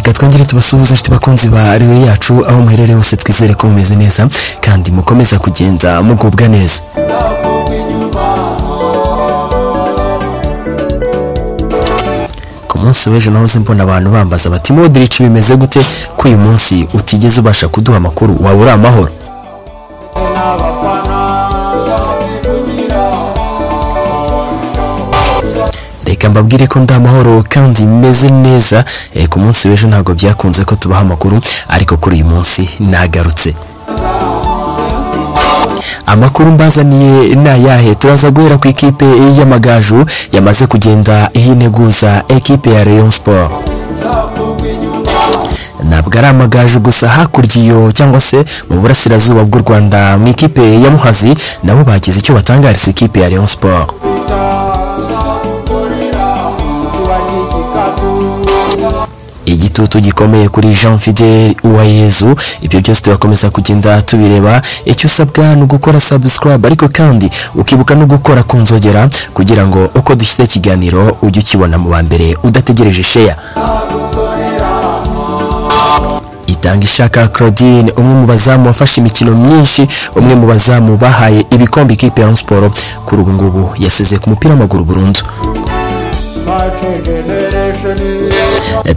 Reka twongere tubasuhuze inshuti bakunzi ba Rayon yacu aho muherereye hose, twizere ko mumeze neza kandi mukomeza kugenda mugubwa neza. Ku munsi w'ejo nahoze mbona abantu bambaza bati Modric bimeze gute ko uyu munsi utigeze ubasha kuduha amakuru, waba uri amahoro? Reka mbabwire ko ndi amahoro kandi meze neza. Ku munsi w'ejo ntabwo byakunze ko tubaha amakuru, ariko kuri uyu munsi nagarutse. Amakuru mbazaniye ni ayahe? Turaza guhera ku ikipe y'Amagaju yamaze kugenda ihineguza ekipe ya Rayon Sport. Ntabwo ari Amagaju gusa, hakurya iyo cyangwa se mu burasirazuba bw'u Rwanda mu ikipe ya Muhazi nabo bagize icyo batangariza ikipe ya Rayon Sport. Igitutu gikomeye kuri Jean Fidel Uwayezu, ibyo byose turakomeza kugenda tubireba. Icyo usabwa ni ugukora subscribe, ariko kandi ukibuka no gukora ku nzogera kugira ngo uko dushyize ikiganiro ujye ukibona mu ba mbere udategereje share. Itangishaka Claudine, umwe mu bazamu wafashe imikino myinshi, umwe mu bazamu bahaye ibikombe ikipe ya Rayon Sport, kuri ubu ngubu yasezeye ku mupira w'amaguru burundu.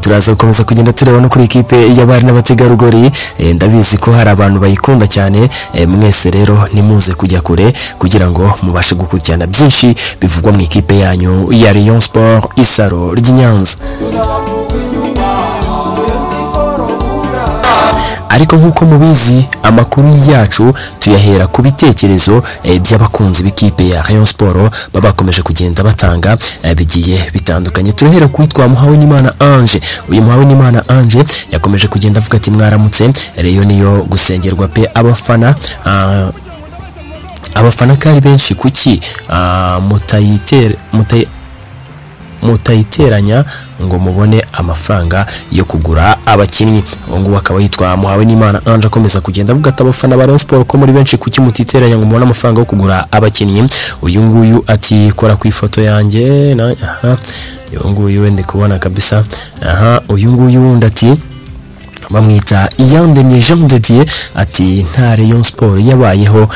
Turaza gukomeza kugenda tureba no kuri ikipe y'abari n'abategarugori. Ndabizi ko hari abantu bayikunda cyane, mwese rero nimuze kujya kure kugira ngo mubashe gukurikirana byinshi bivugwa mu ikipe yanyu ya Rayon Sport Isaro ry'i Nyanza. Ariko nk'uko mubizi amakuru yacu tuyahera ku bitekerezo by'abakunzi b'ikipe ya Rayon Sport baba bakomeje kugenda batanga bigiye bitandukanye. Turahera ku witwa Muhawenimana Ange. Uyu Muhawenimana Ange yakomeje kugenda avuga ati mwaramutse, Rayon niyo gusengerwa pe, abafana abafana kari benshi, kuki mutayiteranya ngo mubone amafaranga yo kugura abakinnyi. Uwo nguwo akaba yitwa Muhawenimana Ange, akomeza kugenda avuga ati abafana ba Rayon Sport ko muri benshi, kuki mutiteranya ngo mubone amafaranga yo kugura abakinnyi. Uyu nguyu ati kora ku ifoto yanjye, aha uyu nguyu we ndi kubona kabisa. Aha uyu nguyu wundi ati bamwita Iyandemye Jean de Dieu, ati nta Rayon Sport yabayeho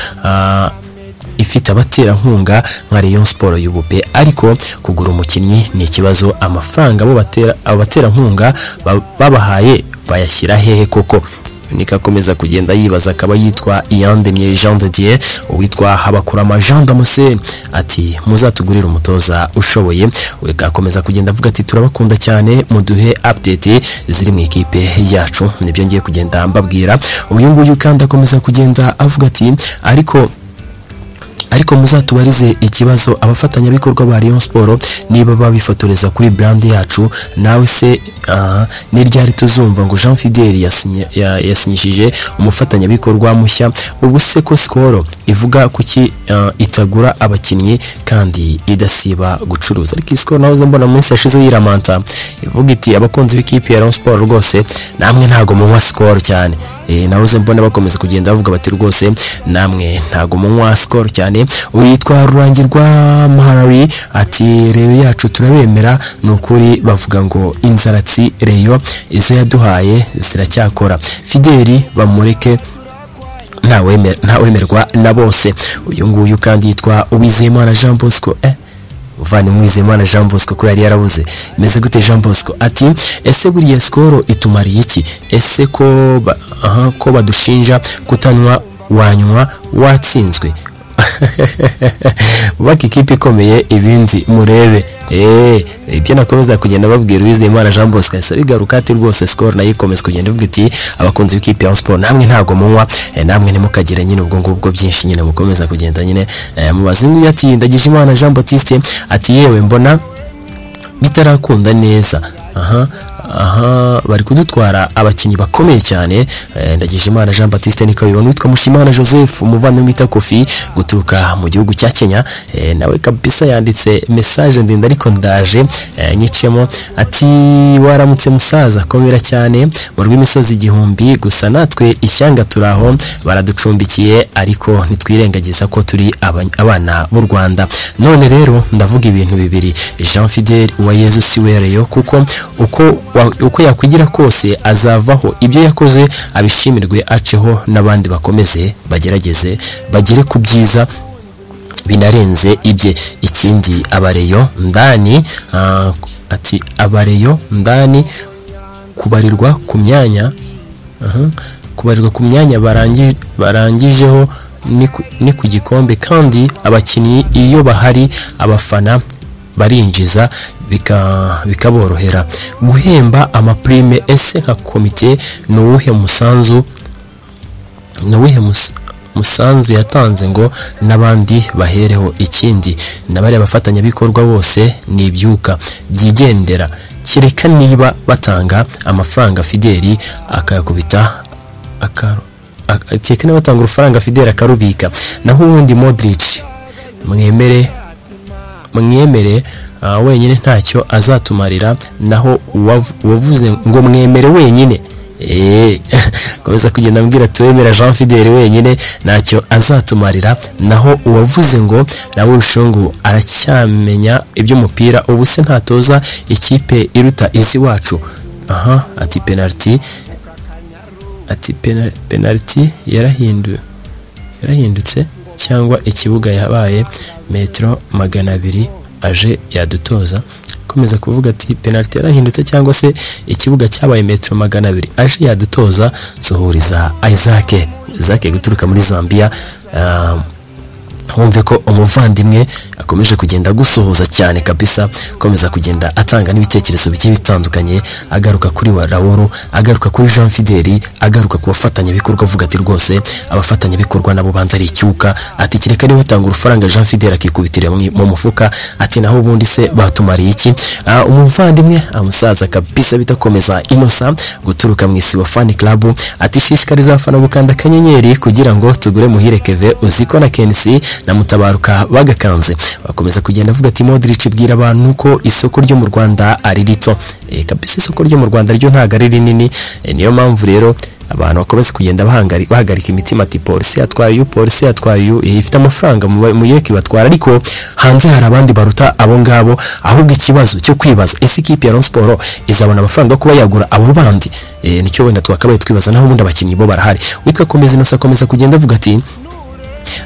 ifite abaterankunga nka Rayon Sport y'ubu pe, ariko kugura umukinnyi ni ikibazo, amafaranga abo abaterankunga babahaye bayashyira hehe koko? Nikakomeza kugenda yibaza, akaba yitwa Iyandemye Jean de Dieu. Uwitwa Habakurama Jean Damascene ati muzatugurire umutoza ushoboye. Akomeza kugenda avuga ati turabakunda cyane, muduhe update ziri mu ikipe yacu, nibyo ngiye kugenda mbabwira. Uyu nguyu kandi akomeza kugenda avuga ati ariko muzatubarize ikibazo abafatanyabikorwa ba Rayon Sport niba babifotoreza kuri brand yacu, nawe se ni ryari tuzumva ngo Jean Fidel yasinyishije umufatanyabikorwa mushya? Ubu se ko Skol ivuga kuki itagura abakinnyi kandi idasiba gucuruza? Ariko Skol naho mbona mu minsi yashize yiramanta ivuga iti abakunzi b'ikipe ya Rayon Sport rwose namwe ntago munywa Skol cyane. Nahoze mbona bakomeza kugenda bavuga bati rwose namwe ntago munywa Skol cyane. Uyitwa Rurangirwa Maharari ati Rayon yacu turabemera, ni ukuri bavuga ngo inzaratsi Rayon izo yaduhaye ziracyakora, Fideli bamureke ntawemerwa na bose. Uyu nguyu kandi yitwa Uwizeyimana Jean Bosco. Uvane Uwizeyimana Jean Bosco ko yari yarabuze. Meze gute Jean Bosco? Ati ese buriya Skol itumariye iki? Ese ko badushinja kutanywa wanywa watsinzwe? Bubaka ikipe ikomeye ibindi murebe. Ibyo nakomeza kugenda babwira Uwizeyimana Jean Bosco ese bigaruka ati rwose Skol nayo ikomeza kugenda ivuga iti abakunzi b'ikipe ya Sport namwe ntago munywa, namwe ntimukagire nyine ubwo ngubwo byinshi nyine mukomeza kugenda nyine mubaza. Uyu ati Ndagijimana Jean Baptiste ati yewe mbona bitarakunda neza, aha bari kudutwara abakinnyi bakomeye cyane. Ndagijimana Jean Baptiste niko bibona. Witwa Mushimana Joseph, umuvandimwe wita Kofi guturuka mu gihugu cya Kenya, nawe kabisa yanditse message ndende ariko ndaje nyicemo. Ati waramutse musaza, komera cyane mu rw'imisozi igihumbi, gusa natwe ishyanga turaho baraducumbikiye, ariko ntitwirengagiza ko turi abana b'u Rwanda. None rero ndavuga ibintu bibiri, Jean Fidel Uwayezu si wereyo, kuko uko Uko yakwigira kose azavaho, ibyo yakoze abishimirwe, aceho n'abandi bakomeze bagerageze bagere ku byiza binarenze ibye. Ikindi abareyo ndani, ati abareyo ndani kubarirwa ku myanya, kubarirwa ku myanya barangijeho ni ku gikombe, kandi abakinnyi iyo bahari abafana barinjiza bikaborohera guhemba amaprime. Ese nka komite ni uwuhe musanzu yatanze ngo n'abandi bahereho? Ikindi n'abari abafatanyabikorwa bose ni ibyuka byigendera, kereka niba batanga amafaranga Fideli akayakubita, kereka niba batanga urufaranga Fideli akarubika. Naho ubundi Modric mwemere wenyine ntacyo azatumarira, naho uwavuze ngo mwemere wenyine, komeza kugenda ambwira tuwemera Jean Fidele wenyine ntacyo azatumarira, naho uwavuze ngo Raul Shungu aracyamenya iby'umupira, ubu se ntatoza ikipe iruta izi wacu. Aha ati penalty, ati penalty yarahindutse cyangwa ikibuga yabaye metero 200 aje yadutoza. Komeza kuvuga ati penalty yarahindutse cyangwa se ikibuga cyabaye metero 200 aje yadutoza. Suhuriza Isaac guturuka muri Zambia, wumve ko umuvandimwe akomeje kugenda gusuhuza cyane kabisa, akomeza kugenda atanga n'ibitekerezo bigiye bitandukanye, agaruka kuri Raul, agaruka kuri Jean Fideli, agaruka ku bafatanyabikorwa, avuga ati rwose abafatanyabikorwa nabo banza ari icyuka, ati kereka niba batanga urufaranga Jean Fideli akikubitira mu mufuka, ati naho ubundi se batumariye iki? Umuvandimwe amusaza kabisa bitakomeza Innocent guturuka mu Isibo Fan Club, ati shishikariza abafana gukanda akanyenyeri kugira ngo tugure Muhire Keve, uziko na Kensi na Mutabaruka bagakanze. Bakomeza kugenda avuga ati Modric bwira abantu ko isoko ryo mu Rwanda ari rito. Kabisa isoko ryo mu Rwanda ryo ntago ari rinini, niyo mpamvu rero abantu bakomeza kugenda bahagarika imitima ati polisi yatwaye uyu, polisi yatwaye uyu, ifite amafaranga muyireke batwara, ariko hanze hari abandi baruta abo ngabo. Ahubwo ikibazo cyo kwibaza, ese ikipe ya Rayon Sport izabona amafaranga yo kuba yagura abo bandi? Nicyo wenda twakabaye twibaza, naho ubundi abakinnyi bo barahari. Witwa Komeza Innocent akomeza kugenda avuga ati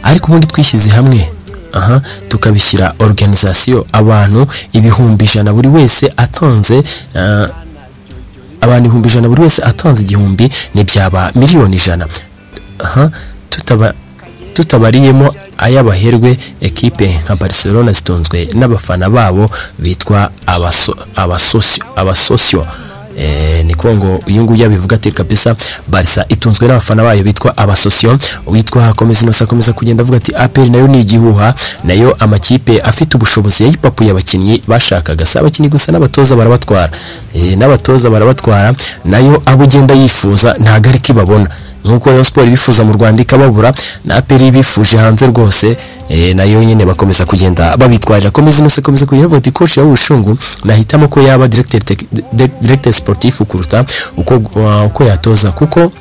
ariko ubundi twishyize hamwe, aha tukabishyira organisation, abantu 100,000 buri wese atanze, abantu 100,000 buri wese atanze 1000 nibyaba 100,000,000. Aha tutabariyemo ayabaherwe ekipe nka Barcelona zitunzwe n'abafana babo bitwa abasosio. Ni ngo uyu nguyu yabivuga ati kabisa Barca itunzwe n'abafana bayo bitwa abasosio. Witwa Komeza Innocent akomeza kugenda avuga ati APR nayo ni igihuha, nayo amakipe afite ubushobozi yayipapuye abakinnyi bashakaga, si abakinnyi gusa n'abatoza barabatwara, n'abatoza barabatwara, nayo abo ugenda yifuza ntago ari kibabona nkuko Rayon Sport bifuza mu Rwanda ikababura, na APR bifuje hanze rwose, nayo nyine bakomeza kugenda babitwarira. Komeza Innocent akomeza kugenda avuga ati coach Raul Shungu nahitamo ko yaba directeur sportif kuruta uko yatoza, kuko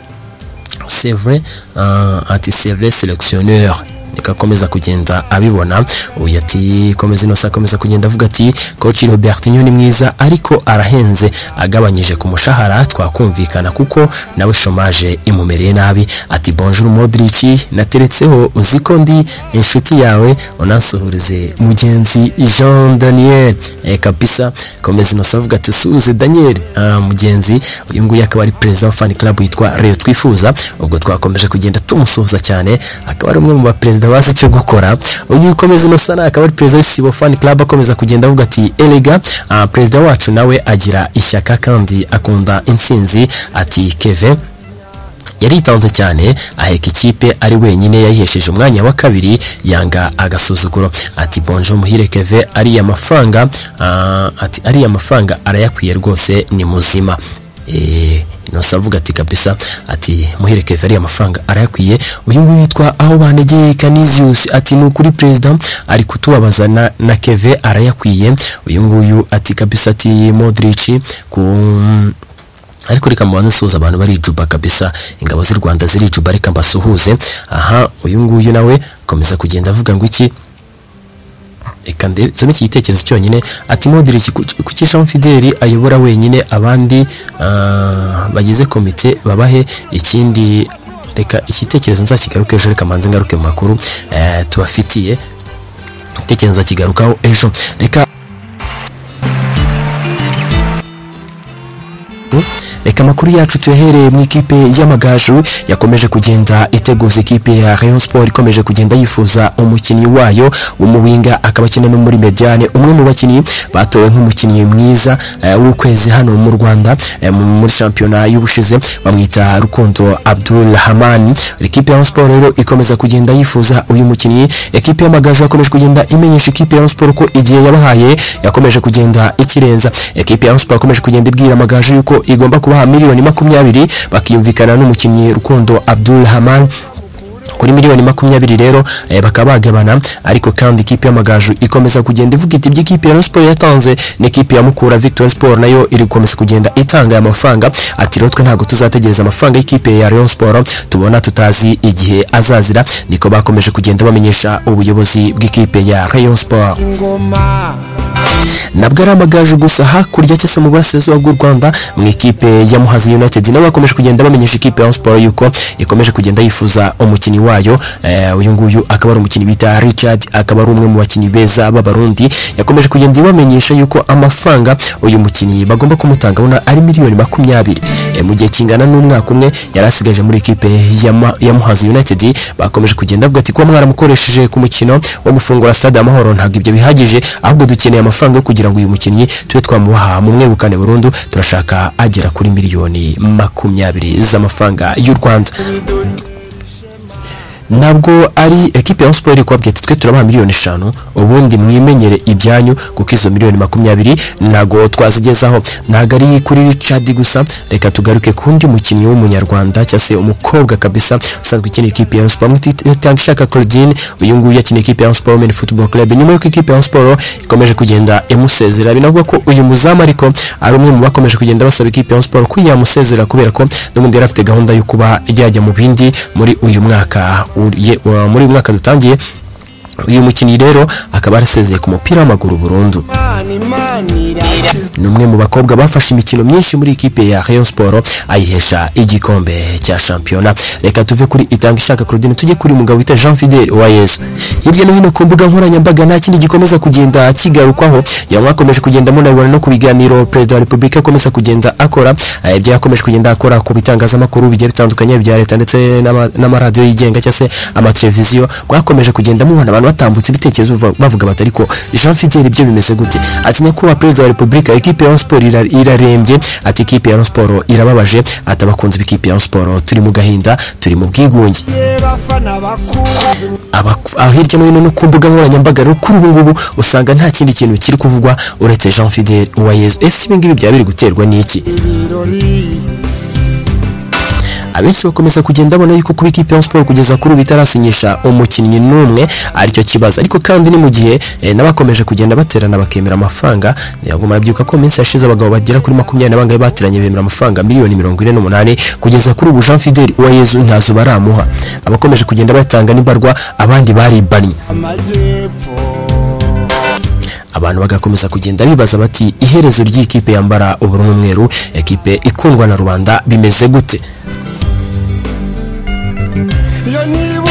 c'est vrai, ati c'est vrai sélectionneur, nikakomeza kugenda abibona. Uyu ati Komeza Innocent akomeza kugenda avuga ati coach Robertinho ni mwiza ariko arahenze, agabanyije ku mushahara twakumvikana kuko nawe chômage imumereye nabi. Ati bonjour Modric, nateretseho uziko ndi inshuti yawe, unansuhurize mugenzi Jean Daniel. Kabisa Komeza Innocent avuga ati usuhuze Daniel, mugenzi uyu nguyu akaba ari president wa fan club yitwa Rayon Twifuza. Ubwo twakomeje kugenda tumusuhuza cyane, akaba ari umwe mu ba perezida bazi icyo gukora. Uyu Komeza Innocent akaba ari perezida w'Isibo Fan Club, akomeza kugenda avuga ati erega perezida wacu nawe agira ishyaka kandi akunda intsinzi. Ati Keve yaritanze cyane aheka ikipe ari wenyine, yayihesheje umwanya wa kabiri yanga agasuzuguro. Ati bonjour Muhire Keve, ariya mafaranga, ati ariya mafaranga arayakwiye rwose ni muzima. Innocent avuga ati kabisa ati Muhire Keve ariya mafaranga arayakwiye. Uyu nguyu yitwa aho banegeye Canisius ati ni ukuri president ari kutubabaza na Keve arayakwiye. Uyu nguyu ati kabisa ati Modric ku ariko reka mbanze nsuhuze abantu bari Juba kabisa, ingabo z'u Rwanda ziri Juba, reka mbasuhuze. Aha uyu nguyu nawe akomeza kugenda avuga ngo iki, Reka ndetse iki gitekerezo cyonyine. Ati Modric, kuki Jean Fidel ayobora wenyine, abandi bagize komite babahe? Ikindi, reka igitekerezo nzakigaruke ejo, reka manze ngaruke mu makuru tubafitiye. Igitekerezo nzakigarukaho ejo. Reka amakuru yacu tuyahereye mu ikipe y'Amagaju yakomeje kugenda iteguza ikipe ya Rayon Sport, ikomeje kugenda yifuza umukinnyi wayo w'umuwinga, akaba akina no muri Mediane, umwe mu bakinnyi batowe nk'umukinnyi mwiza w'ukwezi hano mu Rwanda muri shampiyona y'ubushize, bamwita Rukundo Abdulrahman. Ikipe ya Rayon Sport rero ikomeza kugenda yifuza uyu mukinnyi. Ikipe y'Amagaju yakomeje kugenda imenyesha ikipe ya Rayon Sport ko igihe yabahaye yakomeje kugenda ikirenza. Ikipe ya Rayon Sport yakomeje kugenda ibwira Amagaju yuko igomba kubaha 20 miliyoni bakiyumvikana n'umukinnyi Rukundo Abdulrahman. Kuri 20 miliyoni rero bakaba bagabana. Ariko kandi ikipe y'Amagaju ikomeza kugenda ivuga iti iby'ikipe ya Rayon Sport yatanze n'ikipe ya Mukura Victory Sport nayo iri gukomeza kugenda itanga aya mafaranga. Ati rero twe ntabwo tuzategereza amafaranga y'ikipe ya Rayon Sport tubona tutazi igihe azazira. Niko bakomeje kugenda bamenyesha ubuyobozi bw'ikipe ya Rayon Sport. Ingoma. Nabwo ari Amagaju gusa, hakurya cyose mu burasirazuba bw'u Rwanda, mu ikipe ya Muhazi United nabo bakomeje kugenda bamenyesha ikipe ya Rayon Sport yuko ikomeje kugenda yifuza umukinnyi wayo. Uyu nguyu akaba ari umukinnyi bita Richard, akaba ari umwe mu bakinnyi beza b'Abarundi. Yakomeje kugenda ibamenyesha yuko amafaranga uyu mukinnyi bagomba kumutanga abona ari 20 miliyoni mu gihe kingana n'umwaka umwe yari asigaje muri ikipe ya Muhazi United. Bakomeje kugenda bavuga ati kuba mwaramukoresheje ku mukino wo gufungura Stade Amahoro ntabwo ibyo bihagije, ahubwo dukeneye amafaranga yo kugira ngo uyu mukinnyi tube twamuha mu mwegukane burundu. Turashaka agera kuri 20 miliyoni z'amafaranga y'u Rwanda. Ntabwo ari ekipe ya Sport iri kubabwira ati twe turabaha 5 miliyoni, ubundi mwimenyere ibyanyu, kuko izo 20 miliyoni ntabwo twazigezaho. Ntabwo ari kuri Richard gusa, reka tugaruke ku wundi mukinnyi w'Umunyarwanda cyangwa se umukobwa kabisa usanzwe ukinira ikipe ya Sport, Itangishaka Claudine. Uyu nguyu yakina ikipe ya Sport Women Football Club. Nyuma y'uko ikipe ya Sport ikomeje kugenda imusezera, binavuga ko uyu muzamu ariko ari umwe mu bakomeje kugenda basaba ikipe ya Sport ko yamusezera, kubera ko n'ubundi yari afite gahunda yo kuba yajya mu bindi muri uyu mwaka muri uyu mwaka dutangiye. Uyu mukinnyi rero akaba yarasezeye ku mupira w'amaguru burundu. Imana, Imana irakiza. Ni umwe mu bakobwa bafashe imikino myinshi muri ikipe ya Rayon Sport, ayihesha igikombe cya shampiyona. Reka tuve kuri Itangishaka Claudine tujye kuri mugabo wita Jean Fidel Uwayezu. Hirya no hino ku mbuga nkoranyambaga nta kindi gikomeza kugenda kigarukwaho. Mwakomeje kugenda munabibona no ku biganiro Perezida wa Repubulika akomeza kugenda akora, ibyo yakomeje kugenda akora ku bitangazamakuru bigiye bitandukanye bya leta ndetse n'amaradiyo yigenga cyangwa se amateleviziyo. Mwakomeje kugenda mubona abantu batambutse ibitekerezo bavuga bati ariko Jean Fidel ibyo bimeze gute? Ati nyakubahwa Perezida wa Repubulika, ikipe ya Rayon Sport irarembye. Ati ikipe ya Rayon Sport irababaje. Ati abakunzi b'ikipe ya Rayon Sport turi mu gahinda, turi mu bwigunge. Ye bafana bakunzi. Aho hirya no hino no ku mbuga nkoranyambaga rero kuri ubu ngubu usanga nta kindi kintu kiri kuvugwa uretse Jean Fidel Uwayezu. Ese ibi ngibi byaba biri guterwa n'iki? Ibirori. Abenshi bakomeza kugenda babona yuko kuba ikipe ya Sport kugeza kuri ubu itarasinyisha umukinnyi n'umwe aricyo kibazo. Ariko kandi ni mu gihe n'abakomeje kugenda baterana bakemera amafaranga. Ntabwo murabyibuka ko mu minsi yashize abagabo bagera kuri 20 na bangahe bateranye bemera amafaranga 48 miliyoni? Kugeza kuri ubu Jean Fidel Uwayezu ntazo baramuha. Abakomeje kugenda batanga n'imbarwa, abandi baribannye. Amajyepfo. Abantu bagakomeza kugenda bibaza bati iherezo ry'ikipe yambara ubururu n'umweru, ekipe ikundwa na rubanda, bimeze gute? Iyo niba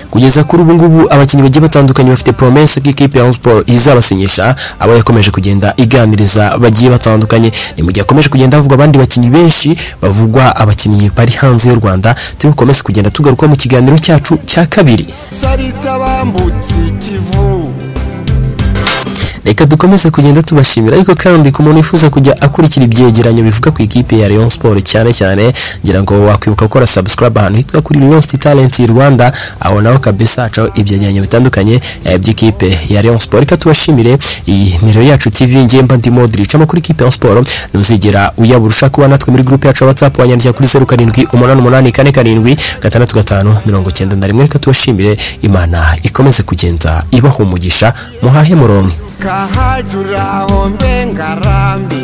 Kugeza kuri ubu ngubu abakinnyi bagiye batandukanye bafite promesse ko ikipe ya Rayon Sport izabasinyisha, abo yakomeje kugenda iganiriza bagiye batandukanye. Ni mu gihe akomeje kugenda havugwa abandi bakinnyi benshi, bavugwa abakinnyi bari hanze y'u Rwanda, turi bukomeze kugenda tugaruka mu kiganiro cyacu cya kabiri. Sarita bambutse Ikivu. Reka dukomeze kugenda tubashimira. Ariko kandi ku muntu wifuza kujya akurikira ibyegeranyo bivuga ku ikipe ya Rayon Sport cyane cyane, ngira ngo wakwibuka gukora subscribe ahantu hitwa kuri Lost Talent Rwanda. Aho naho kabisa hacaho ibyegeranyo bitandukanye by'ikipe ya Rayon Sport. Reka tubashimire. Iyi ni Rayon Yacu TV, ngiye mba ndi Modric. Amakuru ikipe ya Rayon Sport ntuzigera uyabura. Ushaka kuba natwe muri groupe yacu ya WhatsApp, wanyandikira kuri 0788476591. Reka tubashimire, Imana ikomeze kugenda ibaha umugisha, muhahe muronke. Kahajura hombe ngarambe.